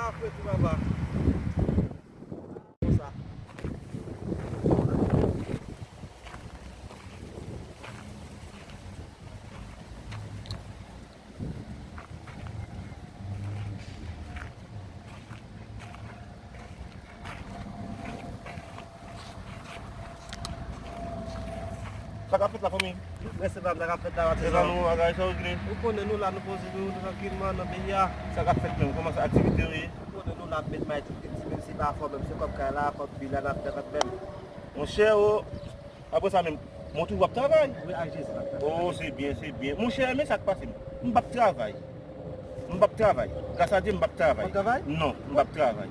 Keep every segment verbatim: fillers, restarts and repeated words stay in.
Apre tou papa. Konsa. Sa k ap fèt la, fanmi? Rèspe pa m, sa k ap fèt la, patizan. Epa nou bagay, sa w regle? Ou konnen nou la, nou poze nou, nou trankilman nan peyi a. Sa k ap fèt menm? Kòman sa aktivite yo ye? Ou konnen nou la ap met may tout piti, menm si pa fò, menm si kòb kay la, kòb bi la, n ap fè kanmenm. Monchè, o, apre sa menm, mwen toujou ap travay. Wi, ak Jezi, n ap travay. O, se byen, se byen. Monchè, men sa k pase m. M p ap travay. M p ap travay. Gras a Dye, m p ap travay. P ap travay? Non, m p ap travay.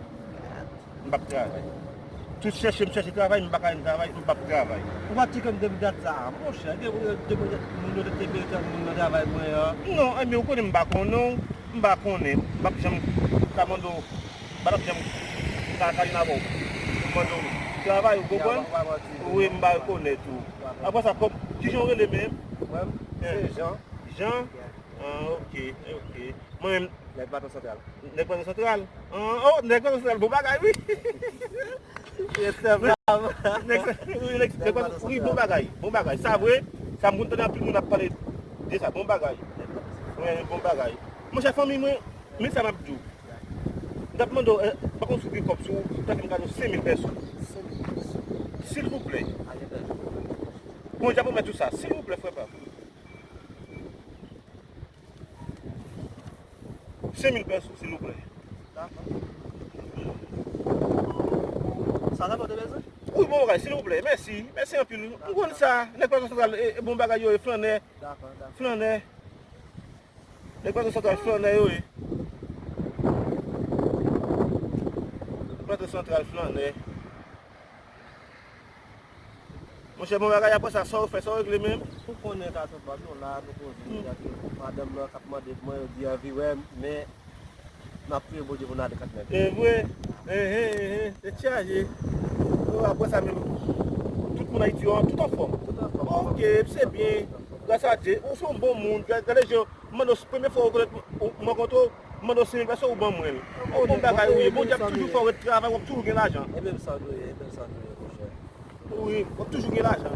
M p ap travay. Tout chèche m chèche travay, m pa ka jwenn travay, m p ap travay. Ou pa tcheke m depi dat sa a, monchè, gen moun yo, gen moun yo te merite moun nan travay mwen an. Non, ebyen, ou konnen m pa konnen w, m pa konnen, m p ap janm ka mande w, m pa t ap janm ka, ka vin avè w pou mande w travay, ou konprann? Wi, m pa rekonèt ou. Apre sa, kòm, kijan w rele menm? Mwen, se Jean. Jean? Ah, ok, ok. Mwen menm. Nèg Plato Santral. Nèg Plato Santral. Ah, oh, nèg Plato Santral, bon bagay, wi. Nèg, wi, nèg, nèg Plato, wi, bon bagay, bon bagay. Sa vre, sa m konn tande anpil moun ap pale de sa, bon bagay. Wi, bon bagay. Monchè, fanmi mwen, men sa m ap di w. M t ap mande w, eh, pa konn si w gen kòb sou ou, ta fè m kado senk mil pèso. Silvouplè. Bon, jan pwomèt ou sa, silvouplè, frè pa m. Senk mil pèso, silvouplè. Dakò. Sa, sa nou te bezwen? Wi, bon bagay, silvouplè. Mèsi. Mèsi anpil. M konn sa. Nèg Plato Santral, e, e bon bagay yo ye, flannè. Dakò, dakò. Flannè. Nèg Plato Santral, flannè yo ye. Plato Santral, flannè. Monchè, bon bagay, apre sa, sa w fè, sa w regle menm? Ou konnen, gason pa m, nou la, nou poze, hmm, madanm nan k ap mande mwen, yo di anvi wè m, men n ap priye Bondye pou n ale kanmenm. E vre? Enhen, enhen, tèt chaje. Oh, apre sa menm, tout moun Ayiti yo, tout anfòm. Tout anfòm. Ok, se byen. Gras a Dye, ou se yon bon moun. Gade, gade jan M mande w, premye fwa w rekonèt mwen, ou, m rankontre w, m mande w senk mil pèso, ou ban mwen l. O, bon bagay ou ye. Bondye ap toujou fè w ret travay, w ap toujou gen lajan. E menm sa nou ye, e menm sa nou ye, monchè. Wi, w ap toujou gen lajan.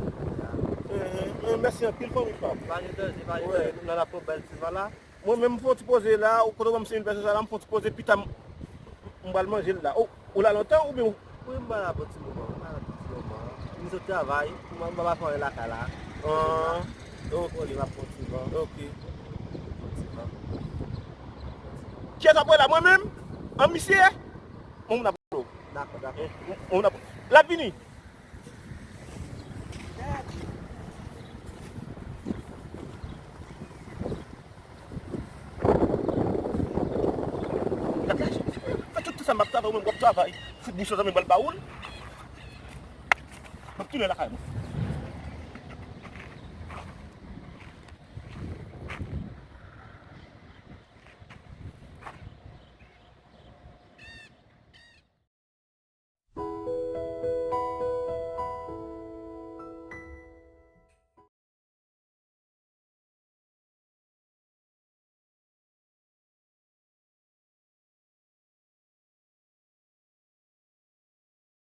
Eh, eh, mèsi anpil, fanmi pa m. Pa gen danje, pa gen danje. Nou nan lapò bèl ti van la. Mwen menm, m fè yon ti poze la, ou kote w ban m senk mil pèso sa la, m fè yon ti poze, pita m, m pral manje l la. O, Ou la lontan oubyen ou? Wi, m pa la pou ti moman, m pa la pou ti moman. M sot travay, m, m pa fè anyen lakay la. Ah, ok. Kole m ap pran ti van. Ok. Pran ti van. Kiyès ap wè la, mwen menm? An misye? Mwen moun ap wè w. Dakò, dakò. Mwen moun ap, l ap vini. Gad la, fè tout tan sa m ap travay, ou menm w ap travay. Fout bouch ou zanmi m pral ba ou l. M ap tounen lakay mwen.